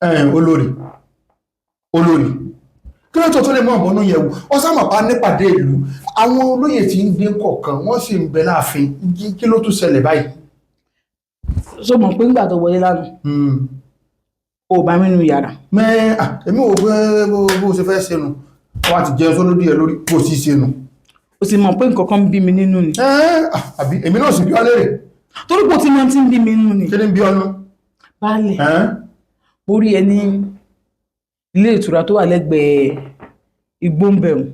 Olórí, olórí, kí ló tó tó lè mọ ọ̀bọ̀nú yẹ̀wò ọ̀sánmọ̀pá nípàdé ìlú? Àwọn olóyè tí ń gbé kọ̀ọ̀kan, wọ́n sì ń bẹ láàfin. Kí ló tún ṣẹlẹ̀ báyìí? So mọ̀ pé ńgbà tó wọlé lánàá, o bá mi nínú yàrá. Mẹ́ èmi ò pé bó ṣe fẹ́ ṣe nu, wọ́n á ti jẹun sólódì ẹ lórí bó sì ṣe nu. O sì mọ̀ pé nǹkan kan ń bí mi nínú ni. Àbí èmi náà sì bí ọ léèrè. Torí pé o ti mọ tí ń bí mi nínú ni. Kí ni ń bí ọ nú? Baálẹ̀, mo rí ẹ ní ilé ìtura tó wà lẹ́gbẹ̀ẹ́ igbó ń bẹ̀rù.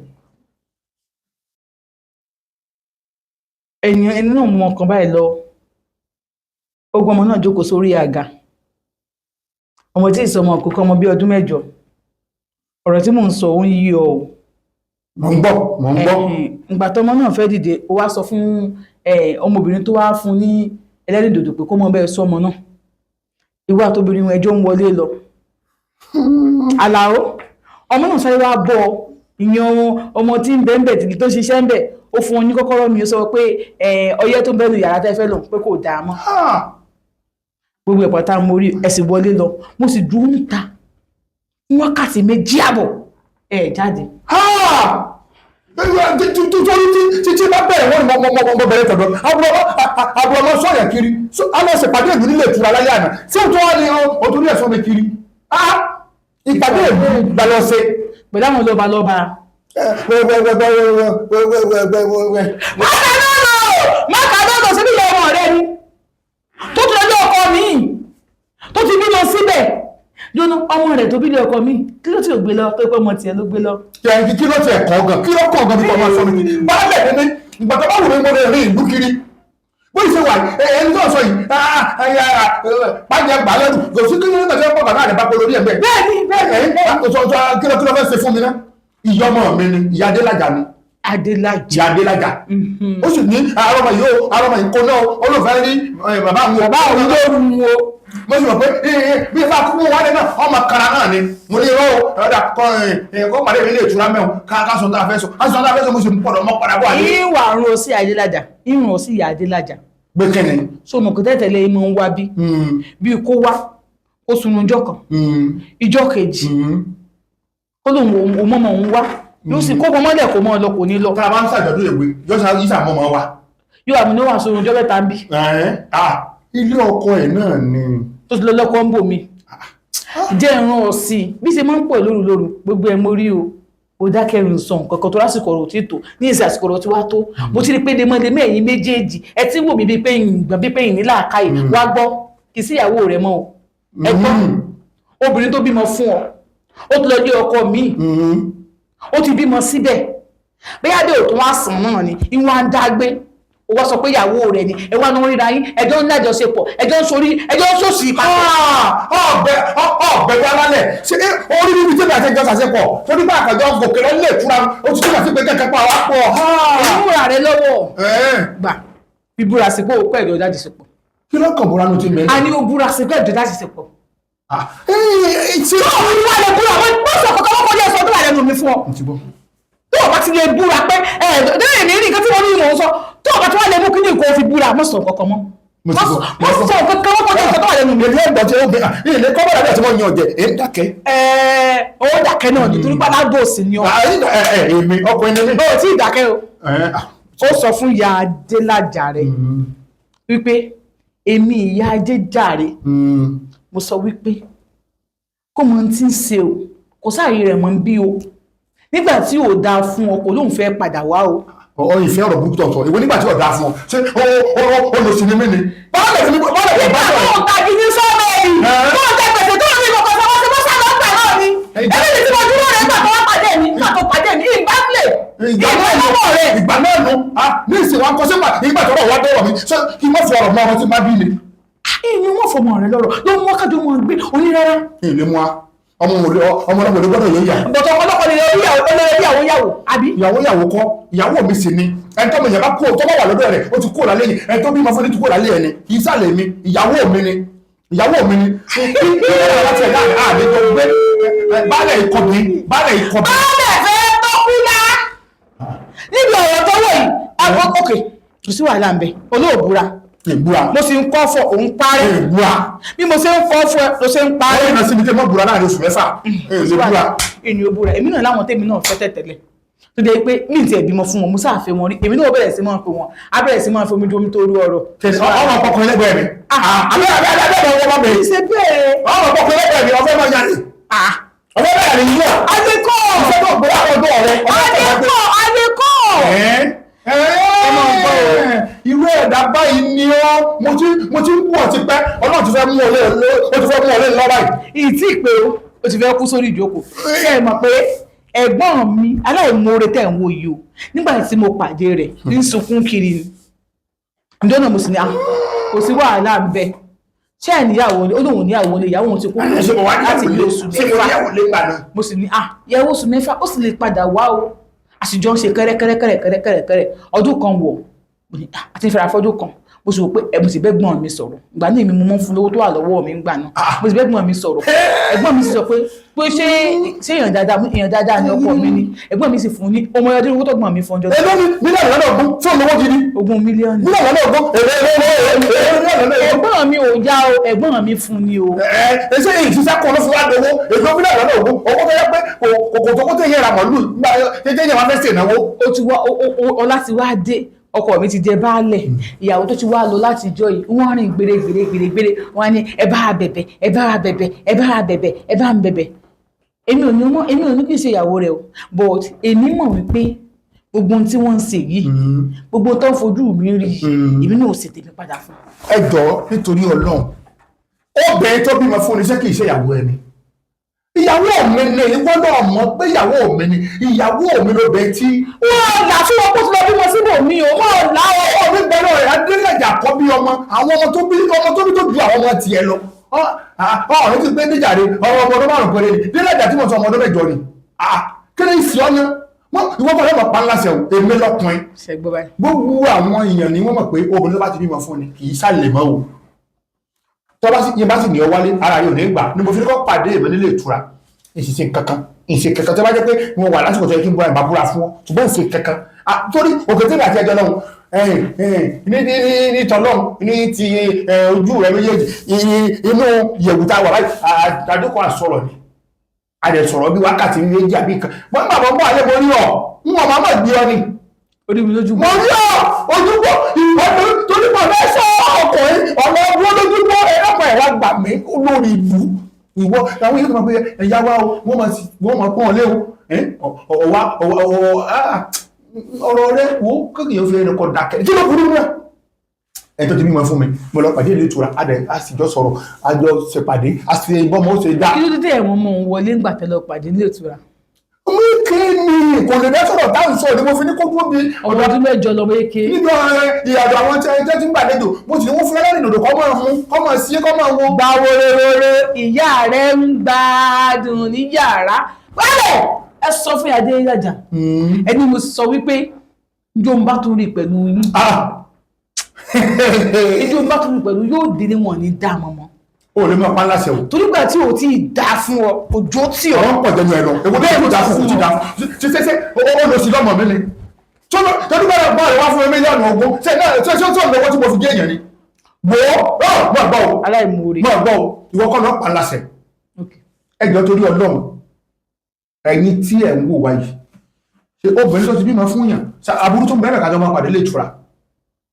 Ẹni ẹni náà mú ọkàn báyìí lọ. Ó gbọ́ ọmọ náà jókòó sórí àga. Ọmọ tí ìsọmọ òkúkọ, ọmọ bíi ọdún 8. Ọ̀rọ̀ tí mò ń sọ, ó ń yí ọ o. Mò ń gbọ́, mò ń gbọ́. Ìgbà tọmọ náà fẹ́ dìde, ó wá sọ fún ọmọbìnrin tó wá fún ní ẹlẹ́rìndòdò pé kó mọ bẹ́ẹ̀ sọ ọmọ náà. Ìwọ àtobìnrin ẹjọ́ ń wọlé lọ. Àlàó, ọmọ náà sáré wá bọ̀, ìyẹn ọmọ tí ń bẹ ń bẹ̀ tó ń ṣiṣẹ́ ń bẹ̀. Ó fún ọ ní kọ́kọ́rọ́ mi, ó sọ pé ọyẹ́ tó ń bẹ́nu yàrá tẹ́ fẹ́ lò pé kò dáa mọ́. Gbogbo ẹ̀pọ̀ tá a mo rí, ẹ sì wọlé lọ. Mo sì dúró níta fún wákàtí 2.5, ẹ jáde. Torí títí bá bẹ̀rẹ̀ wọ́n ni mo bẹ̀rẹ̀ tọ̀dọ̀ àbúrò ọmọ sọ̀yà kiri a lọ ṣèpàdé ìlú nílé ìtura láyé àná. Tí ó tó wá ní o torí ẹ̀ sọ mi kiri? Ìpàdé ìlú la lọ ṣe. Pẹ̀lú àwọn lọ́ba lọ́ba. Mákàdọ́dọ̀ síbí ìyá ọmọ rẹ ni tó tún lọ́jọ́ ọkọ mi tó ti bímọ síbẹ̀ jóná. Ọmọ rẹ̀ tó bí lé ọkọ mi, kí ló ti ò gbé lọ tó pé ọmọ tiẹ̀ ló gbé lọ? Kí ló tiẹ̀ kọ́ gan? Kí ló kọ́ gan bí kò máa sọ mi kiri? Baálẹ̀ ní mi, ìgbà tó bá wù mí, mo lè rìn ìlú kiri bó ṣe wà. Ẹni tó sọ yìí pàjẹ́ gbà lẹ́rù kò sí. Kí ló ní tẹ̀síwọ́n bàbá rẹ̀ bá pọ̀ lórí ẹ̀ bẹ́ẹ̀? Bẹ́ẹ̀ni, bẹ́ẹ̀ni. Kí ló fẹ́ ṣe fún mi náà? Ìyá ọmọ mi ni, ìyá Adélájà ni. Adélájà. Ìyá Adélájà. Ó sì ní arọmọ yìí ó arọmọ yìí kó náà, ó ló fẹ́ rí bàbá àwọn. Bàbá òun ló rú o. Mo sì mọ̀ pé bí ifá kúkú wálé náà, ọmọ kara náà ni. Mo ní irọ́ ọ̀dà kọ́ pàdé mi ilé ìtura mẹ́wọ̀n ká sọ tá a fẹ́ sọ, ká sọ tá a fẹ́ sọ. Mo sì ń pọ̀dọ̀ mọ́ padà bọ̀ àlè. Ìwà àrùn sí Adélájà, ìrùn sí ìyá Adélájà. Gbé kẹ́ni. So mọ̀ kò tẹ́tẹ̀lé ìmọ̀ ń wá bí kó wá ó sunu ọjọ́ kan, ìjọ́ kejì ó lóun ò mọ́mọ́ òun wá, yóò sì kó mọ́lẹ̀, kó mọ́ lọ, kò ní lọ. Tá a bá ń ṣàjọ̀dún èwe, yóò ṣe ìṣàmọ́ ọmọ wa. Yóò àmì ní wà sóhun ọjọ́ 3 ń bí. Ilé ọkọ ẹ̀ náà ni. Tó ti lọ lọ́kọ́ ń bò mí jẹ́ ìran ọ̀sìn bí ṣe máa ń pọ̀ lóru lóru. Gbogbo ẹ̀ mo rí o. Ó dákẹ́rù sàn kankan tó lásìkò ọ̀rọ̀ tí tó ní ìsìn, àsìkò ọ̀rọ̀ tí wá tó. Mo ti rí pé lemọ́lemọ́ ẹ̀yin méjèèjì, ẹ ti wò mí bíi pé ìgbọ̀n, bíi pé ìní làákàyè. Wá gbọ́, kì í sí ìyàwó rẹ mọ́ o. Ẹ gbọ́, obìnrin tó bímọ fún ọ, ó ti lọ lé ọkọ míì, ó ti bímọ síbẹ̀, bóyá dé òtún wá sàn náà ni ìwọ̀n á dágbé. Ó wá sọ pé ìyàwó rẹ ni. Ẹ wá ní wọn ríra yín, ẹjọ́ ń lájọṣepọ̀, ẹjọ́ ń sorí, ẹjọ́ ń sòsì papọ̀. Ọbẹ̀ ọbẹ̀ wa lálẹ́ ṣe orí níbi tí èmi àti ẹjọ́ ṣàṣepọ̀ tó nígbà àkàjọ gòkè lọ nílé ìtura, ó ti túmọ̀ sí pé kẹ́kẹ́ pa wá pọ̀. Ìmúra rẹ lọ́wọ́ gbà bíbúra sí pé ó pẹ́ ìjọ jáde sípò. Kí ló kàn búra nù tí mẹ́rin? A ní ó búra sí pé ìjọ jáde sípò. Tí tó o wà lè búra, wọ́n sọ kọ́kọ́ wọ́n kọjá sọ tó wà lẹ́nu mi fún ọ. Tó o bá ti lè búra pé ẹ ẹ ní nǹkan tí mo ní mò ń sọ, tó o bá ti wá lè mú kí ní nǹkan fi búra, mọ̀ sọ kọ́kọ́ mọ́. Mo ti gbọ́. Mọ̀ sọ kọ́kọ́, wọ́n kọjá sọ tó wà lẹ́nu mi. Èmi ọgbọ̀n tí ó bẹ ilé kọ́ bọ̀dà bí àti wọ́n yan ọ̀jẹ̀ èyí dákẹ́. Ẹ ó dákẹ́ náà nítorí pé alábòsí ni ọ. Èmi ọkùnrin ni mí. O tí ì dákẹ́ o. Ó sọ fún ìyá Adélájà rẹ wípé èmi ìyá Ajéjàre, mo sọ wípé kó mọ tí ń ṣe o, kò sáàyè rẹ̀ mọ́ ń bí o. Nígbà tí ò dáa fún ọ, kò lóun fẹ́ padà wá o. Ọ ìfẹ́ ọ̀rọ̀ burúkú tọ̀tọ̀ ìwé nígbà tí ọ̀dà fún ọ, ṣé ó lọ sí ní mí ni báàlẹ̀ ní báàlẹ̀ ní nígbà bá tó ń tagi ní sọ́ọ̀mẹ́rì tó ń jẹ gbèsè tó ń rí kọ̀kọ̀ sọ́wọ́ sí mọ́sá lọ́gbà náà ni. Èmi ni tí mo dúró rẹ̀ nígbà tó wá pàdé mi, nígbà tó pàdé mi ìgbàlẹ̀ ìgbà náà nù ìgbà rẹ̀. Ìgbà náà nù ní ìsìn wa ń kọ́ sígbà ìgbà tó rọ̀ wá dọ̀rọ̀ mi, ṣé kí n má fọ ọ̀rọ̀ mọ́ ọmọ tí má bí ni. Ìyẹn wọn fọmọ rẹ lọ́rọ̀ ló mú wákàtí wọn gbé onírárá. Ìlé mu wa ọmọ òde ọmọ ọmọ òde gbọ́dọ̀ yóò yà. Bọ̀tọ̀ ọ̀pọ̀lọpọ̀ ni ìyàwó yàwó àbí. Ìyàwó yàwó kọ́, ìyàwó mi sì ni. Ẹni tó mọ ìyàbá kú tó bá wà lọ́dọ̀ rẹ̀, ó ti kú lálẹ́ yìí. Ẹni tó bímọ fún ni ti kú lálẹ́ yẹn ni, kì í sàlẹ̀ mi, ìyàwó mi ni, ìyàwó mi ni. Kí kí ló láti ẹ̀dá àlejò gbé baálẹ̀ ikọ̀ mi, baálẹ̀ ikọ̀ mi. Baálẹ̀ fẹ́ tọ́kúlá níbi ọ̀rọ̀ tó wọ̀ yìí. Àwọn òkè kò sí wàhálà ń bẹ, olóòbúra. Ìbúra. Mo sì ń kọ́ fọ òun parẹ́. Ìbúra. Bí mo ṣe ń kọ́ fọ ẹ ló ṣe ń parẹ́. Ọ̀rẹ́ ìrìnà síbi tí mo búra láàrin oṣù 6. Èyí lè búra. Ènìyàn búra. Èmi náà láwọn tèmi náà fẹ́ tẹ̀tẹ̀lẹ̀ tó dé pé mi ti ẹ̀ bímọ fún wọn, mo sáà fẹ́ wọn rí. Èmi náà bẹ̀rẹ̀ sí máa pè wọn, á bẹ̀rẹ̀ sí máa fi omi ju omi tó rú ọ̀rọ̀. Ọmọ ọkùnrin lẹ́gbẹ̀ẹ́ mi. Àbẹ́ àbẹ́ àbẹ́ àbẹ́ ọmọ mi. Ṣe bẹ́ẹ̀. Ọmọ ọkùnrin lẹ́gbẹ̀ẹ́ mi, ọfẹ́ máa yàrá. Ọfẹ́ bẹ̀rẹ̀ ní yíyọ. Adékọ̀. Ìfẹ́ tó gbé àwọn ọdọ rẹ. Adékọ̀, Adékọ̀. Irú ẹ̀dá báyìí ni ọ́. Mo ti ń bú ọ ti pẹ́. Ọlọ́run ti fẹ́ mú ọ lé, ó ti fẹ́ mú ọ lé lọ́ báyìí. Ìtí ìpè o, ó ti fẹ́ kú sórí ìjókòó. Ṣé ẹ mọ̀ pé ẹ̀gbọ́n mi aláìmoore tẹ̀ ń wo yìí o, nígbà tí mo pàdé rẹ̀ ń sunkún kiri ni. Ǹjọ́ náà mo sì ní, kò sí wàhálà ń bẹ. Ṣé ẹ̀ níyàwó ni? Ó lóun níyàwó ni, ìyàwó òun ti kú láti bí oṣù 6. Mo sì ní, ìyàwó oṣù 6, ó sì lè padà wá o. Àṣìjọ ń ṣe kẹ́rẹ́kẹ́rẹ́kẹ́rẹ́kẹ́rẹ́ ọdún kan wọ̀ àti ìfẹ́ra fọ́dún kan. Mo sì wò pé mo sì bẹ́gbọ́n mi sọ̀rọ̀ ìgbà náà, èmi mo mọ́ fún lówó tó wà lọ́wọ́ mi ńgbà náà. Mo sì bẹ́gbọ́n mi sọ̀rọ̀, ẹ̀gbọ́n mi sì sọ pé ṣé èèyàn dáadáa, èèyàn dáadáa ni ọkọ mi ni. Ẹ̀gbọ́n mi sì fún ní ọmọ ọdún owó tọ́gbọ́n mi fún ọjọ́. Èló ni mílíọ̀nù lọ́nà ogún fún olówó gidi? 20 mílíọ̀nù. Mílíọ̀nù lọ́nà ogún, èlé èlé èlé. Ẹ̀gbọ́n mi ò yá o, ẹ̀gbọ́n mi fún ni o. Ẹ ṣe èyí ṣiṣẹ́ kan ló fi wá dowó èló mílíọ̀nù lọ́nà ogún, owó tó yẹ pé kòkò tó kó tó yẹ ra màlúù nígbà tẹ́tẹ́ yẹn wá fẹ́ ṣènáwó. Ó ti wá ọlá ti wá dé, ọkọ mi ti jẹ baálẹ̀, ìyàwó tó ti wá lọ láti ìjọ yìí, wọ́n rìn gbére gbére gbére gbére, wọ́n á ní ẹ bá a bẹ̀bẹ̀, ẹ bá a bẹ̀bẹ̀, ẹ bá a bẹ̀bẹ̀, ẹ bá a bẹ̀bẹ̀. Èmi ò ní mọ̀, èmi ò ní kí n ṣe ìyàwó rẹ o, but èmi mọ̀ wípé gbogbo ohun tí wọ́n ń ṣe yìí, gbogbo tó ń fojú mi rí, èmi náà ò sì tèmi padà fún. Ẹ jọ̀ọ́, nítorí Ọlọ́run, obìnrin tó bímọ fún ni, ṣé kì í ṣe ìyàwó ẹni? Ìyàwó mi ni. Ìwọ náà mọ̀ pé ìyàwó mi ni, ìyàwó mi lóbìnrin tí. Wọ́n là fún wọn kó tó lọ bímọ síbò mi o, wọ́n là ó. Ọmọ mi gbọ́dọ̀ rẹ̀ adélẹ̀jà kọ́ bí ọmọ, àwọn ọmọ tó bí, ọmọ tó bí tó ju àwọn ọmọ tiẹ̀ lọ. Ọ̀rẹ́ ti pé níjàre, ọmọ ọmọ ọdún 5 péré ni délẹ̀jà tí mo sọ, ọmọ ọdún 8 ni. Kí ni ìsì ọ́nà ìwọ kọ́ lọ́mọ pa ńlá sẹ́wọ̀, èmi lọ́kùnrin. Ṣẹ́gbọ́ báyìí. Gbogbo àwọn èèyàn ni wọ́n mọ̀ pé obìnrin tó bá ti bímọ fún ni kì í sálè mọ́ o. Tó bá sì yín bá sì ní ọ wálé, ara yóò ní gbà ni mo fi kọ́ pàdé èmi nílé ìtura. Ìṣiṣẹ́ kankan, ìṣe kankan tó bá jẹ́ pé mo wà lásìkò tó yẹ kí n búra, ìbá búra fún ọ, ṣùgbọ́n ìṣe kankan torí òkè tí àti ẹjọ́ lọ́hùn ní ní ní ní tọ́lọ́hùn ní ti ojú rẹ méjèèjì inú yẹ̀wù tá a wà báyìí, àdókò àsọ̀rọ̀ ni, a lè sọ̀rọ̀ bí wákàtí 2 àbí kan. Wọ́n gbà bọ́ bọ́ alẹ́, mo rí ọ, ń wọ́n máa mọ̀ gbé ọ ni. Orí mi lójú. Mo rí ọ ojúbọ ìwọ́n torí mo fẹ́ sọ ọkùnrin ọ̀nà ọdún lójúbọ ẹ̀rọ̀pọ̀ ẹ̀wà gbà mí lórí ìlú. Ìwọ àwọn yóò máa pe ẹ̀yà wa o, wọ́n máa pọ́n ọ léwu ọ̀wá ọ̀rọ̀ rẹ wo kéèyàn fi ẹnu kọ dákẹ́. Kí ló burú náà? Ẹ̀ tó ti bímọ fún mi, mo lọ pàdé ìlú ìtura, a sì jọ sọ̀rọ̀, a jọ ṣèpàdé, a sì bọ́mọ ó ṣe dá. Kí ló dé ẹ̀wọ̀n mọ̀ ń wọlé ńgbà tẹ́lọ̀ pàdé nílé ìtura? Mú kí ni kò lè dá sọ̀rọ̀ táwọn sọ̀rọ̀ ni mo fi ní kó dúró bí. Ọmọ ọdún 8 lọmọ eke. Nínú ìyàdọ̀ àwọn tí ẹjẹ́ ti ń gbàlejò, mo sì ní wọ́n fún ẹlẹ́rìn dòdò kọ́ máa mú, kọ́ máa sí, kọ́ máa wo. Gba worewore, ìyá rẹ ń gbádùn ní yàrá. Wálẹ̀ ẹ sọ fún ìyá Adéyàjà. Ẹni mo sọ wípé njó ń bá tún rí pẹ̀lú yín. Njó ń bá tún rí pẹ̀lú yóò délé wọn ní dá mọ́mọ́. O lè máa pa ńlá sẹ́wọ̀. Torí gbà tí o ti dá fún ọ, òjò tí ọ. Ọ̀rọ̀ ń pọ̀ jẹnu ẹ lọ. Èwo bẹ́ẹ̀ kò dá fún, kò ti dá fún. Ṣe ṣe ṣe ó lọ sí lọ́mọ mi ni. Tọ́dún bá rẹ̀ wá fún mi mílíọ̀nù 20. Ṣé náà ṣé ṣé tó ń lọ́wọ́ tí mo fi gé èèyàn ni? Wò ó, mọ̀ gbọ́ o. Aláìmoore. Mọ̀ gbọ́ o, ìwọ kọ́ ló pa ńlá sẹ̀. Ẹ jọ̀ọ́, torí Ọlọ́run, ẹ̀yin tí ẹ̀ ń wò wá yìí, ṣe obìnrin tó ti bímọ fún yàn, aburú tó ń bẹ̀rẹ̀ kájọ máa pàdé lè tura?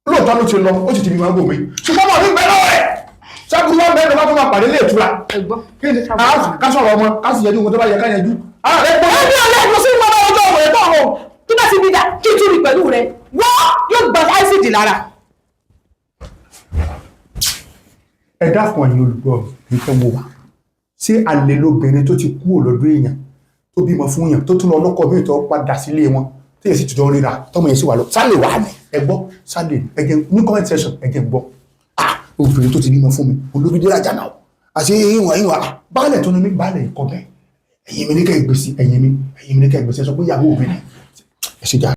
Lóòótọ́ ló ti lọ, ó sì ti bímọ gbòmí, ṣùgbọ́n mọ̀ ní bẹ́ẹ̀ lọ́wọ́ ẹ̀ ṣáàbùrú wọn bẹ́ẹ̀ ló bá tó máa pàdé lè tura. Ká sọ̀rọ̀ ọmọ, ká sì yẹjú ohun tó bá yẹ ká yẹjú. Ẹbí ọlẹ́gun sí ìmọ̀ ọjọ́ òwe tó ọ̀hún tó bá ti bí dá kí tún rí pẹ̀lú rẹ, wọ́n yóò gba ásìdì lára. Ẹ dákun, ẹ̀yin olùgbọ́ mi fẹ́ wo wa, ṣé àlè lóbìnrin tó ti kú lọ́dọ̀ èèyàn, tó bímọ fún èèyàn, tó tún lọ lọ́kọ míì, tó padà sílé wọn, tó yẹ sí tuntun ríra, tọmọ yẹn sì wà lọ, sálè wà ní? Ẹ gbọ́, sálè, ẹ jẹ́ ní comment section, ẹ jẹ́ gbọ́. Ah, obìnrin tó ti bímọ fún mi, olóbi dé lájà náà, àti ìwọ̀n ìwọ̀n baálẹ̀ tó ní mí, baálẹ̀ ikọ̀ bẹ́ẹ̀. Ẹ̀yin mi ní kẹ́ ẹ gbèsè, ẹ̀yin mi, ẹ̀yin mi ní kẹ́ ẹ gbèsè. Ẹ sọ pé ìyàwó mi ni. Ẹ ṣe jà.